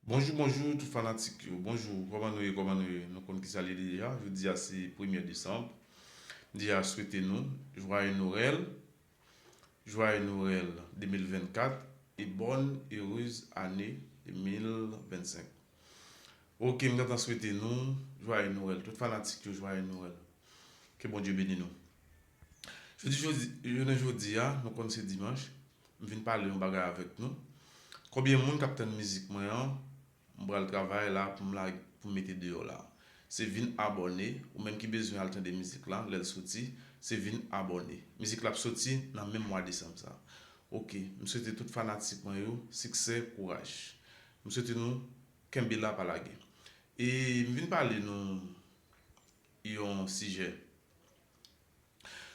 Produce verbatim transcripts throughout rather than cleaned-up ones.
Bonjou, bonjou tout fanatik yo. Bonjou, kòman nou ye, kòman nou ye? Nou konn kisa l ye deja. Jodi a se premye desanm. M deja swete nou jwaye Nwèl, jwaye Nwèl de mil vennkat e bòn erez ane de mil vennsenk. Oke, m gentan swete nou jwaye Nwèl. Tout fanatik yo jwaye Nwèl. Ke Bondye beni nou. Jodi, jodi, jounen jodi a, nou konn se dimanch. M vin pale yon bagay avèk nou. Konbyen moun k ap tann mizik mwen an, m pral travay la pou m la, pou m mete deyò la. Se vin abòne, ou menm ki bezwen al tande mizik la, lè l soti, se vin abòne. Mizik la ap soti nan menm mwa desanm sa. Oke, m swete tout fanatik mwen yo, siksè, kouraj. M swete nou kenbe la pa lage. E m vin pale nou yon sijè.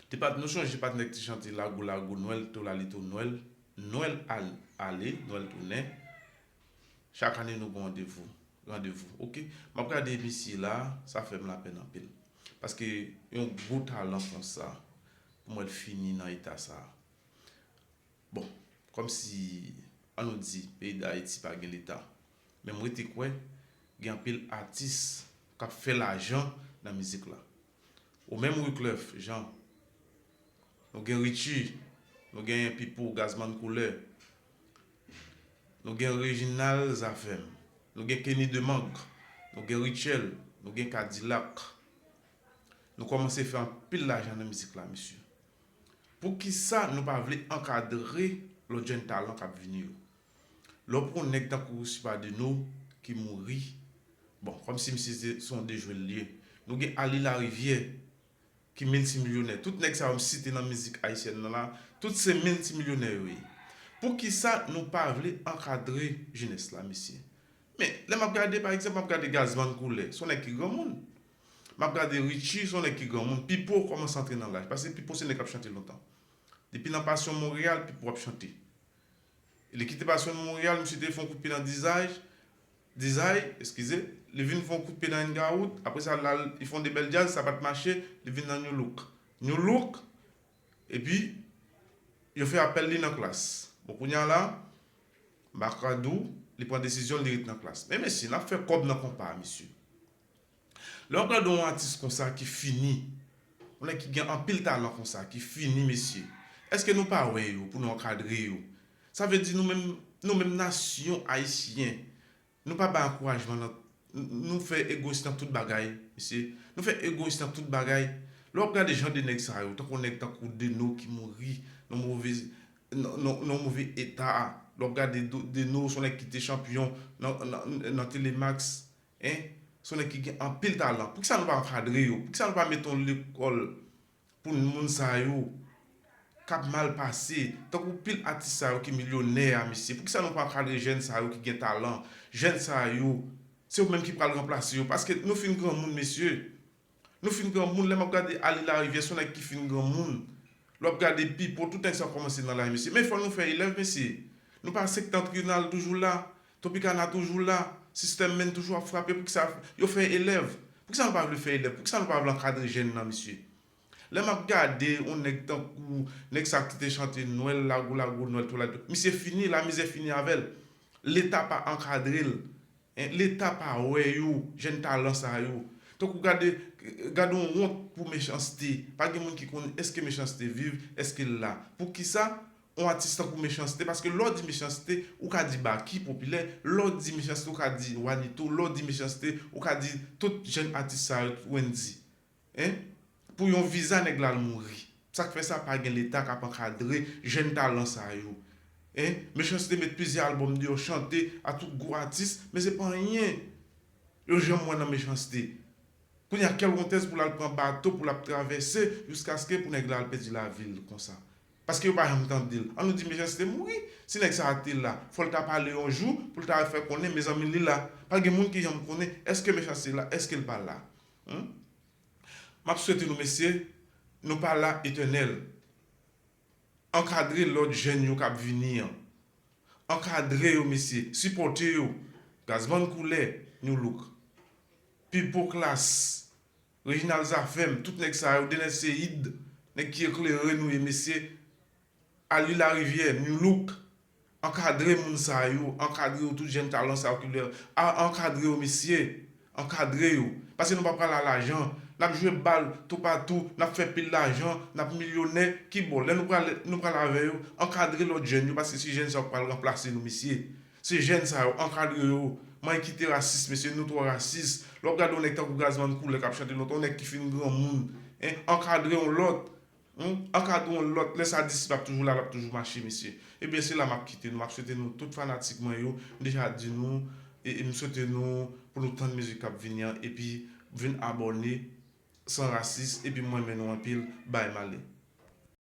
Te pat, nou chonje patnè ki te chante lago lago, Nwèl tolalito, Nwèl, Nwèl al, ale, Nwèl tounen. Chak ane nou gen randevou, randevou. Oke, m ap gade misye la, sa fè m lapenn anpil. Paske yon gwo talan konsa, pou m wè l fini nan eta sa. Bon, kòmsi, an nou di, peyi Dayiti pa gen leta. Men m rete kwè, gen anpil atis k ap fè lajan nan mizik la. Ou menm Wiclef Jean, nou gen Richie, nou gen Pipo, Gazman Koulè, nou gen Reginald Zafèm, nou gen Kenny Demang, nou gen Rutshelle, nou gen Kadilak. Nou kòmanse fè anpil lajan nan mizik la, mesye. Poukisa nou pa vle ankadre lòt jèn talan k ap vini yo? Lè w pran yon nèg tankou Sipa Deno ki mouri, bon, kòmsi misye se, se yon dejwe l ye. Nou gen Ali Larivière ki miltimilyonè. Tout nèg sa yo m site nan mizik ayisyèn nan la, tout se miltimilyonè yo ye. Poukisa nou pa vle ankadre jenès la, mesye? Men, lè m ap gade, pa egzanp, m ap gade Gazman Koulè, se yon nèg ki granmoun. M ap gade Richie, se yon nèg ki granmoun. Pipo kòmanse antre nan laj, paske Pipo se nèg k ap chante lontan. Depi nan Passion Montréal, Pipo ap chante. Li kite Passion Montréal, misye te fè yon kout pye nan Dizay, Dizay, eskize, li vin fè yon kout pye nan Engawood, apre sa, l al, li fè yon de bèl djaz, sa pa t mache, li vin nan New Look. New Look, epi, yo fè apèl li nan Klass. Bon, kounye a la, m pa ka di w, li pran desizyon l, li ret nan Klass. Men mesye, n ap fè kòb nan konpa a, mesye. Lè w ap gade yon atis konsa ki fini, yon nèg ki gen anpil talan konsa, ki fini, mesye, èske nou pa wè yo pou nou ankadre yo? Sa vle di nou menm, nou menm nasyon ayisyen, nou pa bay ankourajman nan, n-, nou fè egoyis nan tout bagay, mesye. Nou fè egoyis nan tout bagay. Lè w ap gade jan de nèg sa yo, tankou nèg tankou Deno ki mouri nan move, nan, nan, nan move eta, lè w ap gade Do-, Deno, se yon nèg ki te chanpyon nan, nan, nan Telemax, en, se yon nèg ki gen anpil talan. Poukisa nou pa ankadre yo? Poukisa nou pa mete yon lekòl pou moun sa yo k ap mal pase, tankou pil atis sa yo ki milyonè a, mesye? Poukisa nou pa ankadre jèn sa yo ki gen talan? Jèn sa yo, se yo menm ki pral ranplase yo. Paske nou fin granmoun, mesye. Nou fin granmoun, lè m ap gade Ali Larivière, se yon nèg ki fin granmoun. Lè w ap gade Pipo, tout nèg sa yo kòmanse nan laj, mesye. Men fò nou fè elèv, mesye. Nou pa Septentrional toujou la, Tropicana toujou la, System Men toujou ap frape, poukisa yo fè elèv? Poukisa nou pa vle fè elèv? Poukisa nou pa vle ankadre jèn nan, mesye? Lè m ap gade yon nèg tankou nèg sa ki te chante Nwèl lago lago, Nwèl tolalito, misye fini, lamizè fini avè l. Leta pa ankadre l. En, Leta pa wè yo, jèn talan sa yo. Tankou gade, gade yon wont pou Mechanste. Pa gen moun ki konn èske Mechanste viv, èske l la. Poukisa yon atis tankou Mechanste? Paske lè w di Mechanste, ou ka di Baky popilè. Lè w di Mechanste, ou ka di Wanito. Lè w di Mechanste, ou ka di tout jèn atis sa yo, Wendy. En? Pou yon viza nèg la al mouri. Sa k fè sa pa gen Leta k ap ankadre jèn talan sa yo. En? Mechanste met plizyè albòm deyò, chante a tout gwo atis, men se pa anyen yo janm wè nan Mechanste. Kounye a, kèl wontèz pou l al pran bato pou l ap travèse jiskaske pou nèg la al pèdi lavi l konsa. Paske yo pa janm tande l. An nou di Mechanste mouri. Si nèg sa a te la, fò l ta pale yon jou pou l ta fè konnen, mezanmi, li la. Pa gen moun ki janm konnen èske Mechanste la, èske l pa la. Hmm? M ap swete nou, mesye, nou pa la etènèl. Ankadre lòt jèn yo k ap vini an. Ankadre yo, mesye. Sipòte yo. Gazman Koulè, New Look. Pipo Klass, Reginald Zafèm, tout nèg sa yo, Denel Seid, nèg ki eklere nou ye, mesye. Ali Larivière, New Look. Ankadre moun sa yo, ankadre yo, tout jèn talan sa yo ki vle a, ankadre yo, mesye. Ankadre yo. Paske nou pa pral a lajan. N ap jwe bal toupatou, n ap fè pil lajan, n ap milyonè. Ki bò? Lè nou pral, nou pral avè yo, ankadre lòt jèn yo, paske se jèn sa yo k pral ranplase nou, mesye. Se jèn sa yo, ankadre yo. Mwen kite rasis, mesye, nou twò rasis. Lè w ap gade yon nèg tankou Gazman Koulè k ap chante lontan, yon nèg ki fin granmoun, en, ankadre yon lòt. Hmm? Ankadre yon lòt, lè sa disip ap toujou la, l ap toujou mache, mesye. Ebyen, se la m ap kite nou. M ap swete nou tout fanatik mwen yo. M deja di nou, e, e m swete nou pou nou tann mizik k ap vini an, epi vin abòne, San Rasis, epi m renmen nou anpil. Bay, m ale.